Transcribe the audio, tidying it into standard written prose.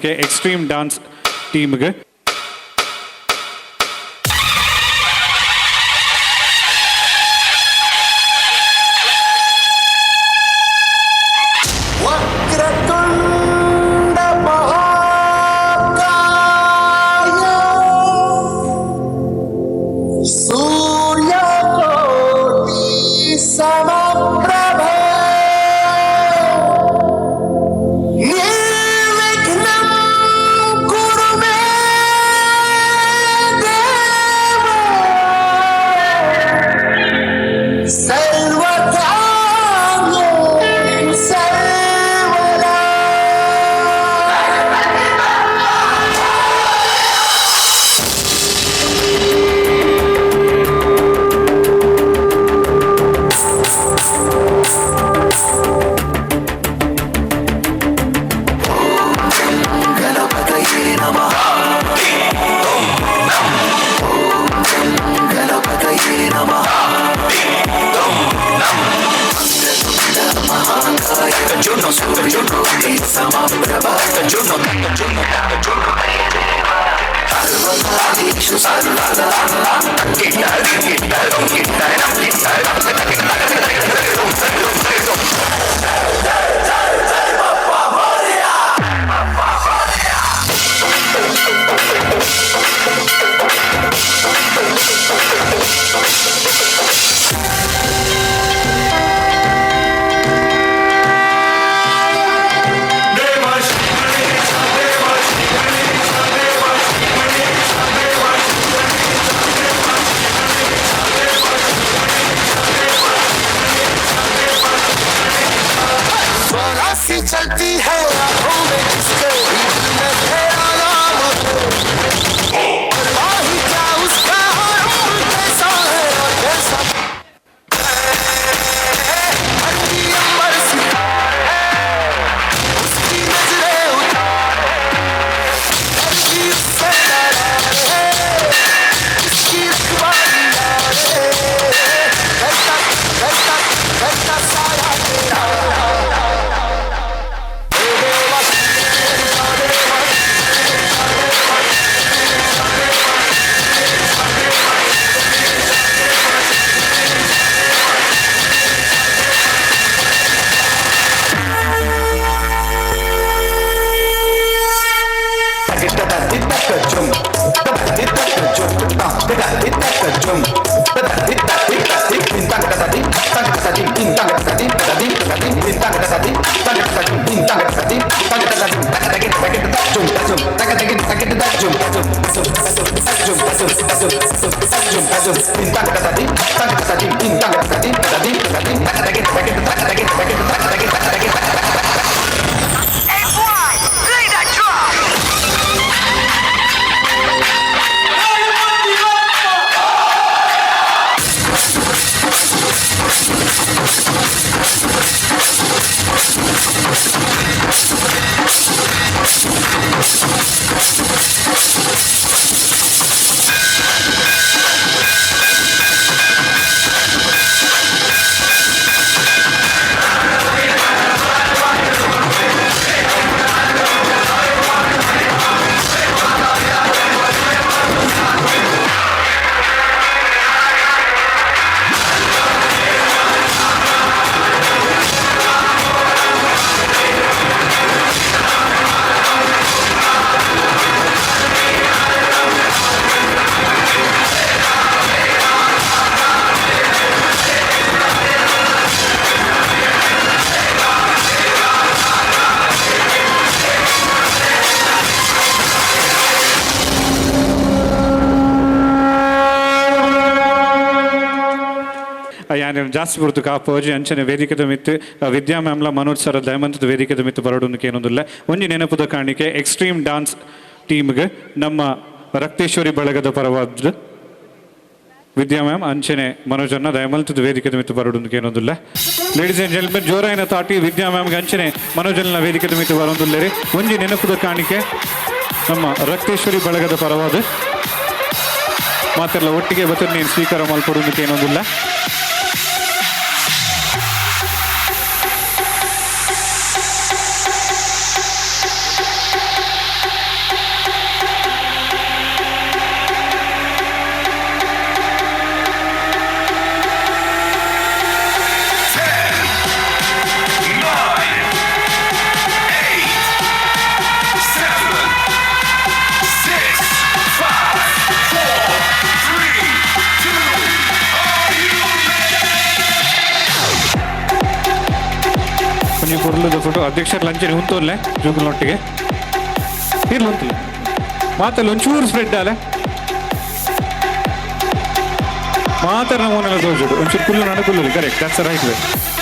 Extreme dance ಟೀಮ್ಗೆ. ವಕ್ರತುಂಡ ಮಹಾಕಾಯ ಸೂರ್ಯಕೋಟಿ ಸಮಪ್ರಭ ನಿರ್ವಿಘ್ನಂ ಕುರು ಮೇ ದೇವ ಸರ್ವಕಾರ್ಯೇಷು ಸರ್ವದಾ. ज्वाला सी चलती है आंखों में जिसके भी दिल में तेरा नाम है। परवाह ही क्या उसका और उम्र कैसा है और कैसा है। धरती अंबर सितारे है, उसकी नजरें उतारे, धरती उससे दरार है, इसकी रखवाली यार है। करता करता करता साया तेरा। Hey, boy, play that drum! ಯಾನ್ ಜಾಸ್ತಿ ಪೊರ್ತು ಕಾಪೋಜಿ ಅಂಚನೆ ವೇದಿಕೆದ ಮಿತ್ತು ವಿದ್ಯಾ ಮ್ಯಾಮ್ಲ ಮನೋಜ್ ಸರ್ ದಯಮಂತದ ವೇದಿಕೆದ ಮಿತ್ತು ಬರಡೊಂದು ಕೇನೊಂದುಲ್ಲ. ಒಂಜಿ ನೆನಪುದ ಕಾಣಿಕೆ ಎಕ್ಸ್ಟ್ರೀಮ್ ಡಾನ್ಸ್ ಟೀಮ್ಗೆ ನಮ್ಮ ರಕ್ತೇಶ್ವರಿ ಬಳಗದ ಪರವಾದ ವಿದ್ಯಾ ಮ್ಯಾಮ್ ಅಂಚನೆ ಮನೋಜನ್ನ ದಯಮಲ್ತದ ವೇದಿಕೆದ ಮಿತ್ತು ಬರಡೊಂದು ಕೇನೊಂದುಲ್ಲ. ಲೇಡೀಸ್ ಅಂಡ್ ಜೆಂಟಲ್ಮೆನ್, ಜೋರಾಯಿನ ತಾಟಿ ವಿದ್ಯಾ ಮ್ಯಾಮ್ಗೆ ಅಂಚನೆ ಮನೋಜನ್ನ ವೇದಿಕೆದ ಮಿತ್ತು ಬರೊಂದುಲ್ಲೇರಿ. ಒಂಜಿ ನೆನಪುದ ಕಾಣಿಕೆ ನಮ್ಮ ರಕ್ತೇಶ್ವರಿ ಬಳಗದ ಪರವಾದ. ಮಾತೆಲ್ಲ ಒಟ್ಟಿಗೆ ಬತ್ತನೆ ನೀನು ಸ್ವೀಕಾರ ಮಲ್ಪೊಡೊಂದು ಏನೊಂದಿಲ್ಲ. ಒಂಜಿ ಪೊರ್ಲುದ ಫೋಟೋ. ಅಧ್ಯಕ್ಷರ ಲಂಚನೆ ಉಂತೋನ್ಲೆ ಜೋಕುಲ್ನೊಟ್ಟಿಗೆ ಇರ್ಲು ಉಂತುಲೆ. ಮಾತಲ್ಲ ಒಂಚೂರು ಸ್ಪ್ರೆಡ್ ಆಲೆ. ಮಾತರ ನಮೂನೆಲ್ಲ ತೋಜುಡು. ಒಂಚೂರು ಕುಲ್ಲು ನಡ Kullu. Correct, that's right way.